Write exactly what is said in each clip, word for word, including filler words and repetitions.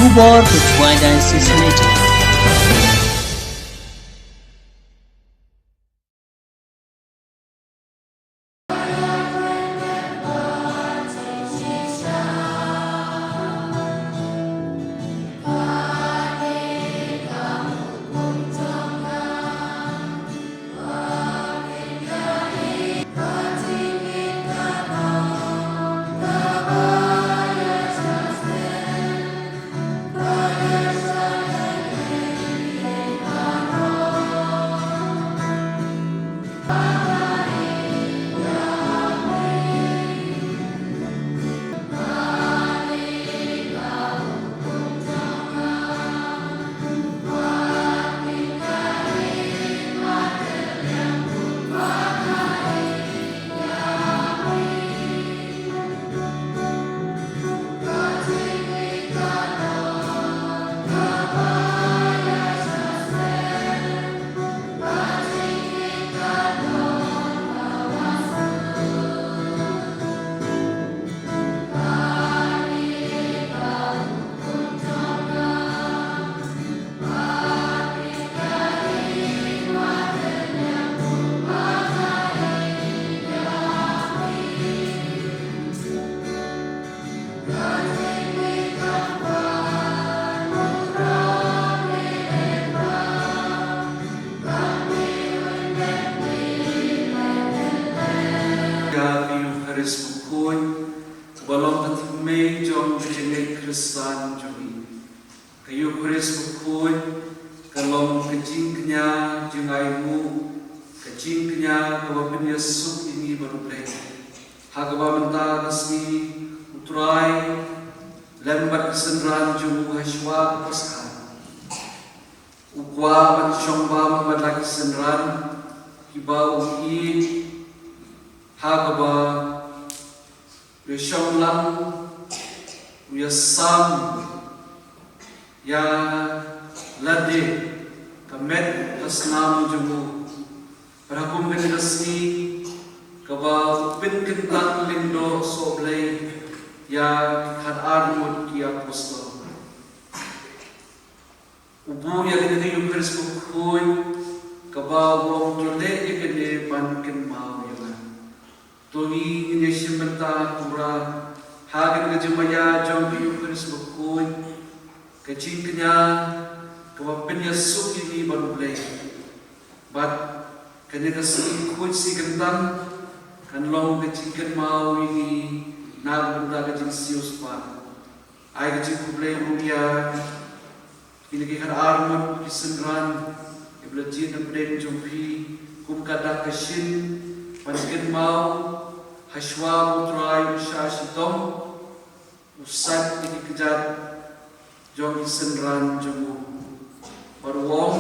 Khubor ka Jowai Diocese Radio. Ïa ka Eukharist bakhuid, kaba long ka thymmei jong ka jingngeit Khristan jong ngi. Ka Eukharist bakhuid ka long ka jingkñia jingainguh, ka jingkñia kaba pynïasuk ïa ngi bad U Blei. Ha kaba mynta ka sngi U Trai lem bad ki synran jong u ha shuwa ka Paskha, u kwah ban shong bam bad la ki synran kiba u ïeit, ha kaba u ïashong lang, u ïasam ïa lade ka met ka snam jong u. Bad ha kum kane ka sngi kaba u pynkyntang lyngdoh sohblei ïa ki khatar ngut ki apostol, u buh ïa kane ka Eukharist bakhuid kaba u ong, to leh ïa kane ban kynmaw ïa nga. To ngi ngin ïashim bynta kumba ha kane ka jingmaïa jong ka Eukharist bakhuid, ka jingkñia kaba pynïasuk ïa ngi bad U Blei. Bad kane ka sngi khuid sngi kyntang kan long ka jingkynmaw ïa ngi na ka bynta ka jingsiewspah. Ai ka jingkhublei ruh ïa kine ki khatar ngut ki synran kiba la jied na pdeng jong phi kum ka dak ka shin ban kynmaw ha shuwa ba U Trai u shah shitom, u sait ïa ki kjat jong ki synran jong u. Bad u ong,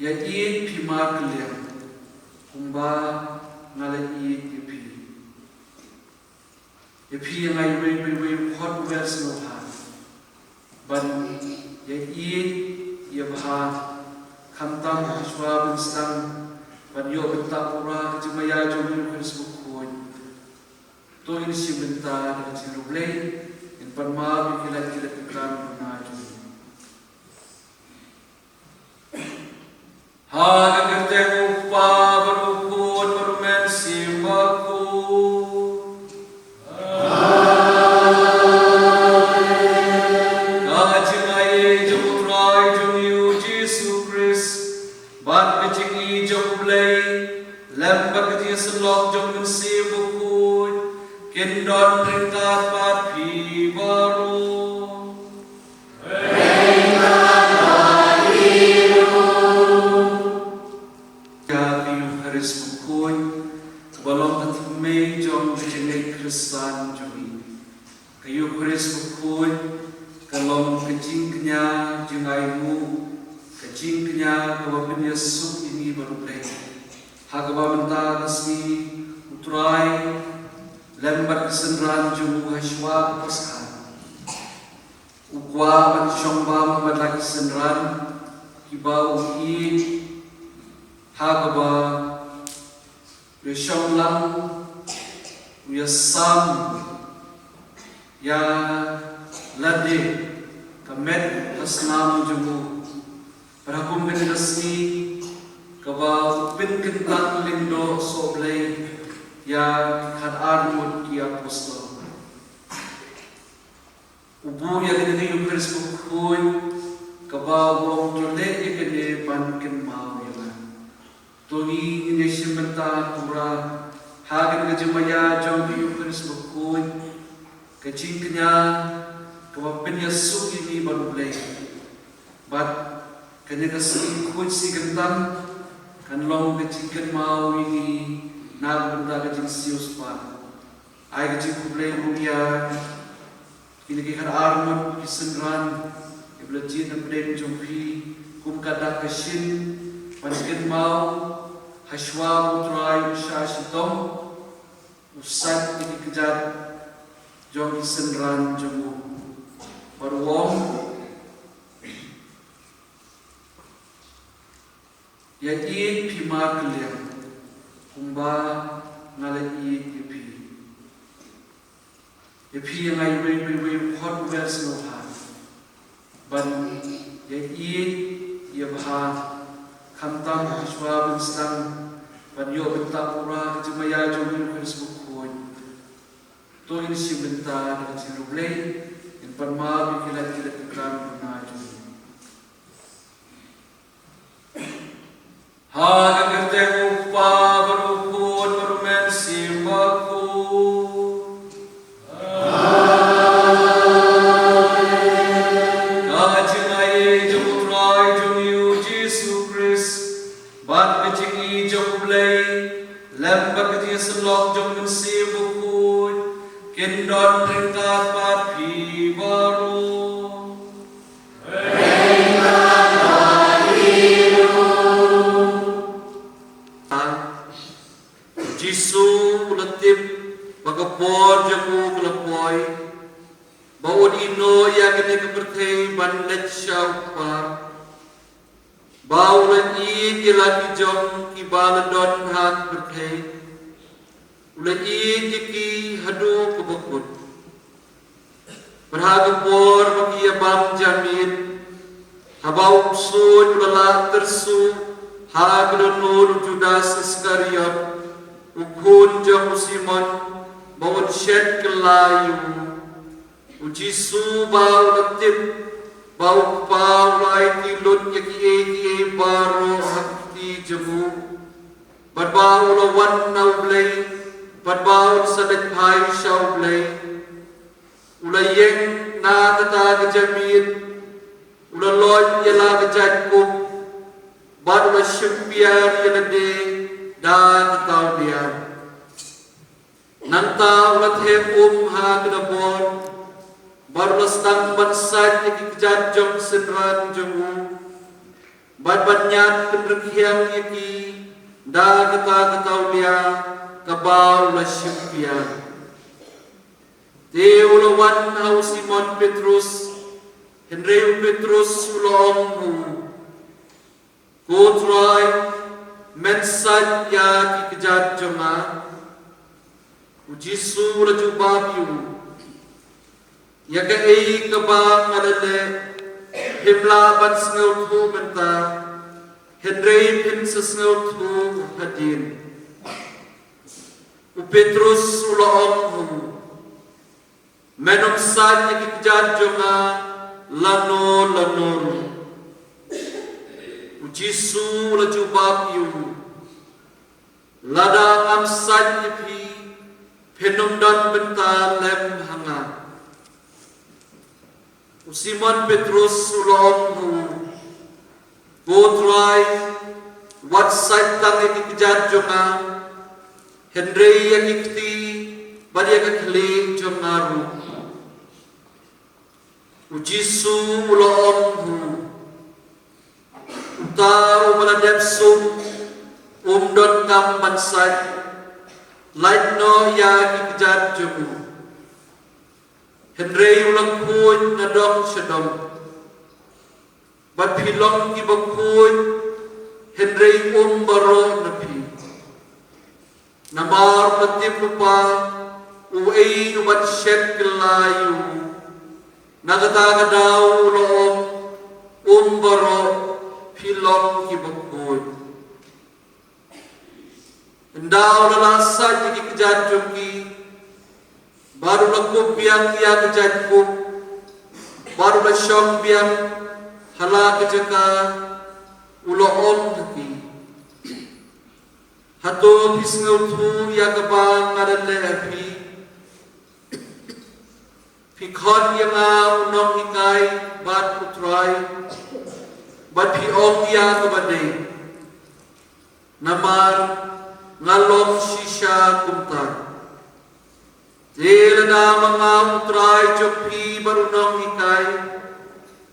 ïa ïeit phi markylliang kumba nga la ïeit ïa phi. Ïa phi ïa nga iwei pa iwei u khot u wer sngewbha ban ïa ïeit ïa bha, khamtam ha shuwa ban sdang ban ïoh bynta pura ka jingmaïa jong u Khrist bakhuid. To ngin shim bynta da ka jingriewblei, ngin pan map ïa ki lait ki lait ki klam duna jong u. Ha ka kyrteng u Kpa bad u Khun bad u Mynsiem Bakhuid. Amen. Ka jingaiei jong u Trai jong ngi u Jisu Khrist bad ka jingïeit jong u Blei lem bad ka jingïasyllok jong u Mynsiem Bakhuid kin don ryngkat bad phi baroh. Ïa ka Eukharist bakhuid, kaba long ka thymmei jong ka jingngeit Khristan jong ngi. Ka Eukharist bakhuid ka long ka jingkñia jingainguh, ka jingkñia kaba pynïasuk ïa ngi bad U Blei. Ha kaba mynta ka sngi U Trai lem bad ki synran jong u ha shuwa ka Paskha, u kwah ban shong bam bad la ki synran kiba u ïeit, ha kaba u ïashong lang, u ïasam ïa lade ka met ka snam jong u. Bad ha kum kane ka sngi kaba u pynkyntang lyngdoh sohblei ïa ki khatar ngut ki apostol, u buh ïa kane ka Ïukharist bakhuid kaba u ong, to leh ïa kane ban kynmaw ïa nga. To ngin ïa shim bynta pura ha kane ka jingmaïa jong ka Ïukharist bakhuid, ka jingkñia kaba pynïasuk ïa ngi bad U Blei. Bad kane ka sngi khuid sngi kyntang kan long ka jingkynmaw ïa ngi na ka bynta ka jingsiewspah. Ai ka jingkhublei ruh ïa kine ki khatar ngut ki synran kiba la jied na pdeng jong phi kum ka dak ka shin ban kynmaw, hashwa ba U Trai u shah shitom, u sait ïa ki kjat jong ki synran jong u. Bad u ong, ïa ïeit phi markylliang kumba nga la ïeit ïa phi. Ïa phi ïa nga iwei pa iwei u khot u wer sngewbha ban ïa ïeit ïa bha, khamtam hashwa ban sdang ban ïoh bynta pura ka jingmaïa jong u Ïukharist bakhuid. To ngin shim bynta da ka jingriewblei, ngin pan map ïa ki lad ki lad ki kam na jong ngi. Ha ka kyrteng U Kpa bad U Khun bad U Mynsiem Bakhuid. Ka jingaiei jong U Trai jong ngi U Jisu Khrist bad ka jingïeit jong U Blei lem bad ka jingïasyllok jong U Mynsiem Bakhuid kin don ryngkat bad phi baroh. Jisu u la tip ba ka por jong u ka la poi ba un ïehnoh ïa kane ka pyrthei ban leit sha U Kpa, ba u la ïeit ïa la ki jong kiba la don ha ka pyrthei, u la ïeit ïa ki haduh kaba kut. Bad ha ka por ba ki ïa bam ja miet, haba u ksuid u la lah tyrsuh ha ka dohnud u Judas Iskariot, u khun jong u Simon, ba un shet kylla ïa u. U Jisu ba u la tip ba U Kpa u la aiti lut ïa kiei kiei baroh ha ka kti jong u, bad ba u la wan na U Blei, bad ba un sa leit phai sha U Blei, u la ïeng na kata ka ja miet, u la loit ïa la ka jaitbynriew, bad u la shim piar ïa lade da ka tawlia. Nangta u la them um ha ka dabor, bad u la sdang ban sait ïa ki kjat jong ki synran jong u, bad ban ñiad pynrkhiang ïa ki da kata ka tawlia kaba u la shim piar. Te u la wan ha u Simon Petrus, hynrei u Petrus u la ong ha u, Ko Trai, men sait ïa ki kjat jong nga? U Jisu u la jubab ïa u, Ïa kaei kaba nga la leh, phim lah ban sngewthuh mynta, hynrei phin sa sngewthuh hadien. U Petrus u la ong ha u, Men ym sait ïa ki kjat jong nga lano lano ruh. U Jisu u la jubab ïa u, Lada ngam sait ïa phi, phin ym don bynta lem ha nga. U Simon Petrus u la ong ha u, Ko Trai, wat sait tang ïa ki kjat jong nga, hynrei ïa ki kti bad ïa ka khlieh jong nga ruh. U Jisu u la ong ha u, Uta uba la dep suk um donkam ban sait, lait noh ïa ki kjat jong u. Hynrei u la khuid na dong sha dong. Bad phi long kiba khuid, hynrei um baroh na phi. Namar u la tip lypa Uei uban shet kylla ïa u? Na kata ka daw u la ong, um baroh, phi long kiba khuid. Ynda u la lah sait ïa ki kjat jong ki, bad u la kup biang ïa ka jaitbynriew, bad u la shong biang ha la ka jaka, u la ong ha ki, hato phi sngewthuh ïa kaba nga la leh ha phi? Phi khot ïa nga u nonghikai bad u Trai, bad phi ong ïa kaba dei, namar nga long shisha kumta. Te lada ma nga u Trai jong phi bad u nonghikai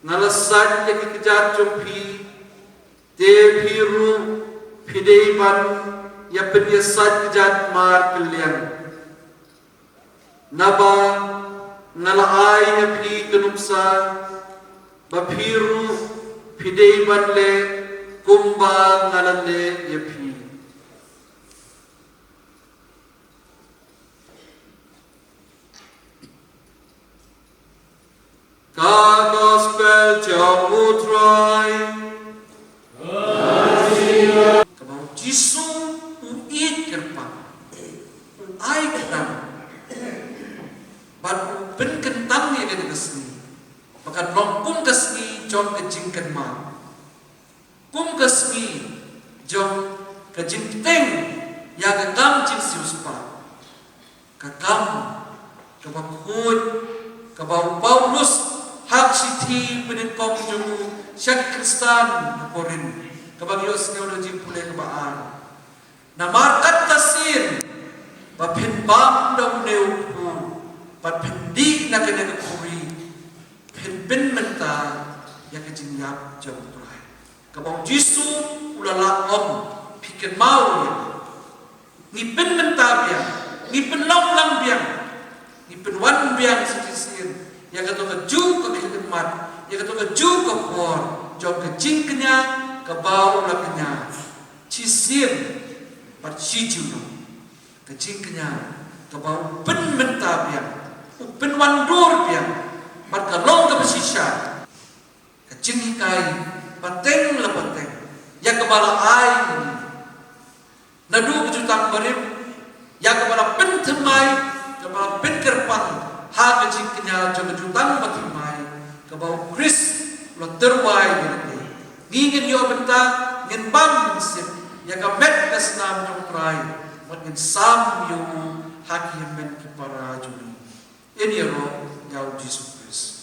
nga la sait ïa ki kjat jong phi, te phi ruh phi dei ban ïa pynïasait kjat markylliang. Naba nga la ai ïa phi ka nuksa, ba phi ruh phi dei ban leh kumba nga la leh ïa phi. Ka gospel jong u Trai. Kaba u Jisu u ïeit kyrpang, u ai kyrpang, bad u pynkyntang ïa kane ka sngi ba kan long kum ka sngi jong ka jingkynmaw, kum ka sngi jong ka jingpynbeit ïa ka kam jingsiewspah. Ka kam kaba khuid kaba u Paulus ha ka shithi pyndonkam jong u sha ki Khristan ha Korinth, kaba ngi ïohsngew da ka jingpule kaba ar. Namar kata shisien ba phin bam da une u kpu, bad phin dih na kane ka khuri, phin pynmynta ïa ka jingïap jong u Trai. Kaba u Jisu u la lah ong, phi kynmaw ïa nga. Ngi pynmynta biang, ngi pynlong lang biang, ngi pynwan biang shisien ïa kato ka juh ka khlieh khmat, ïa kato ka juh ka por jong ka jingkñia kaba u la kñia shisien bad shi junom. Ka jingkñia kaba u pynmynta biang, u pynwandur biang, bad ka long kaba shisha ka jinghikai pateng la pateng ïa kaba la ai ïa ngi. Naduh ka jutang barim, ïa kaba la pynthymmai, kaba la pynkyrpang ha ka jingkñia jong ka jutang bathymmai, kaba u Khrist u la tyrwa ïa lade. Ngi ngin ïoh bynta, ngin bam ngin sip ïa ka met ka snam jong u Trai, bad ngin sam ïa u ha ki hynmen ki para jong ngi. Ïa ngi ïaroh ïa u Jisu Khrist.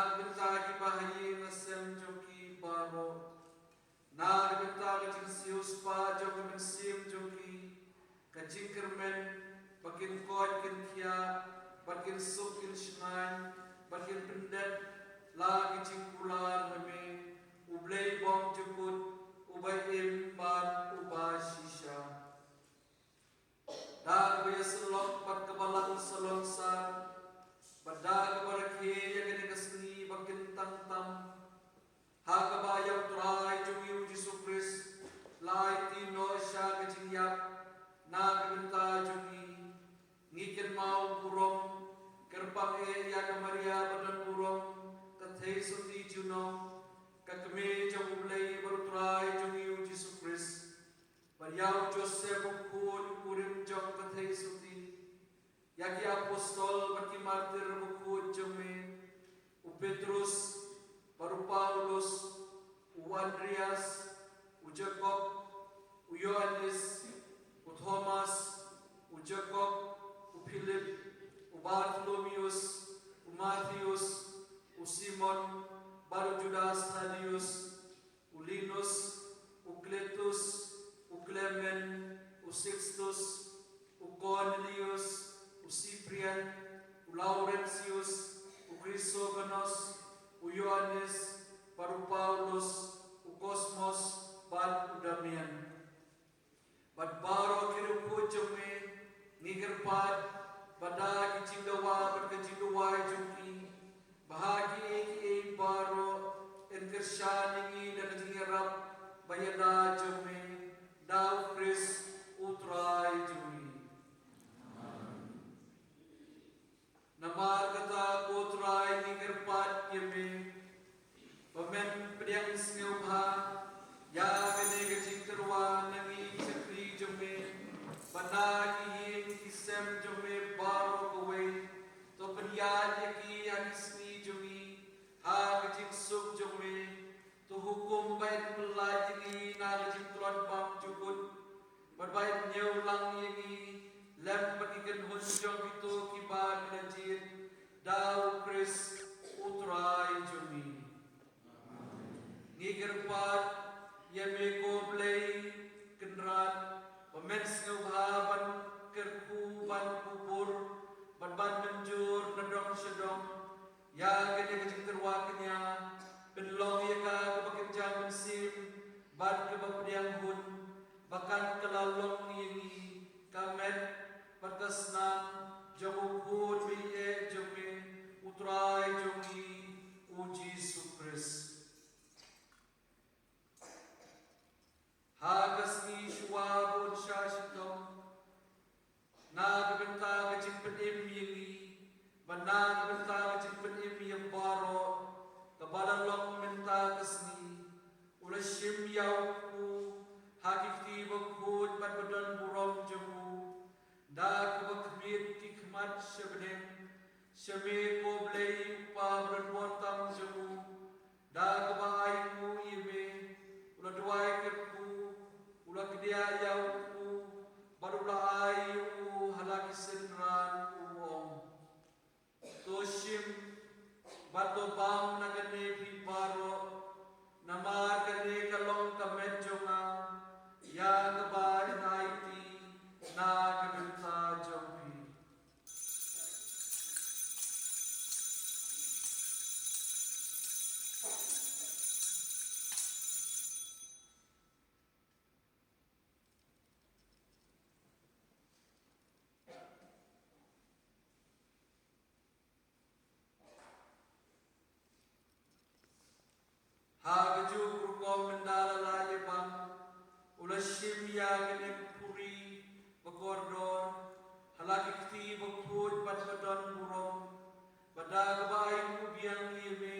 Na ka bynta ki bahaïing hasem jong ki baroh, na ka bynta ka jingsiewspah jong ka mynsiem jong ki, ka jingkyrmen, ba kin koit kin khiah, ba kin suk kin shngaiñ, ba kin pyndep la ki jingkular ha me, U Blei bymjukut, uba im bad uba shisha. Da kaba ïasyllok bad kaba lah u salonsar, bad da kaba rakhe ïa kane ka sngi ba kyntang tam, ha kaba ïa U Trai jong ngi U Jisu Khrist la aiti noh sha ka jingïap na ka bynta jong ngi, ngi kynmaw burom, kyrpang eh ïa ka Maria ba don burom, ka theisotti junom, ka kmie jong U Blei bad U Trai jong ngi U Jisu Khrist, bad ïa u Joseph bakhuid u kurim jong ka theisotti, ïa ki apostol bad ki martir bakhuid jong me, u Petrus bad u Paulus, u Andreas, u Jakob, u Ïoannis, u Thomas, u Jakob, u Philip, u Bartholomeus, u Matheus, u Simon, bad u Judas Thadeus, u Linus, u Cletus, u Clement, u Sixtus, u Cornelius, u Cyprian, u Laurentius, u Chrysogonus, u Ïoannis, bad u Paulus, u Cosmas, bad u Damian. Bad baroh ki riewkhuid jong me, ngi kyrpad, ba da ki jingdawa bad ka jingduwai jong ki, ba ha kiei kiei baroh, yn kyrshan ïa ngi da ka jingïarap ba ïada jong me, da U Khrist U Trai jong ngi. Namar kata ko Trai ngi kyrpad ïa me, ba men pdiang sngewbha ïa kane ka jingtyrwa na ngi ki shakri jong me, ba na ki ïing ki sem jong me baroh kawei, to pynïaid ïa ki ha ki sngi jong ngi ha ka jingsuk jong me, to hukum ba yn pyllait ïa ngi na ka jingtlot bymjukut, bad ba yn ñiew lang ïa ngi lem bad ki kynhun jong kito kiba ki la jied, da U Khrist U Trai jong ngi. Ngi kyrpad ïa me ko Blei Kynrad, ba men sngewbha ban kyrkhu ban kubur bad ban mynjur na dong sha dong ïa kane ka jingtyrwa kñia, pynlong ïa ka kaba kynja mynsiem bad kaba pdiang hun, ba kan ka la long ïa ngi ka met bad ka snam jong U Khun baieit jong me, U Trai jong ngi U Jisu Khrist. Ha ka sngi shuwa ba un shah shitom, na ka bynta ka jingpynim ïa ngi bad na ka bynta ka jingpynim ïa baroh, kaba la long mynta ka sngi, u la shim ïa u kpu ha ki kti bakhuid bad badonburom jong u, da kaba khmied ki khmat sha bneng, sha me ko Blei U Kpa badon bor tam jong u, da kaba ai nguh ïa me, u la duwai kyrkhu, u la kdiah ïa u kpu, bad u la ai ïa u ha la ki synran, u ong: To shim bad to bam na kane phi baroh, namar kane ka long ka met jong nga, ïa kaba yn aiti na ka bynta jong phi. Ha kajuh ka rukom, ynda la lah ïa bam, u la shim ïa kane ka puri ba kordor ha la ki kti bakhuid bad badonburom, bad da kaba ai nguh biang ïa me,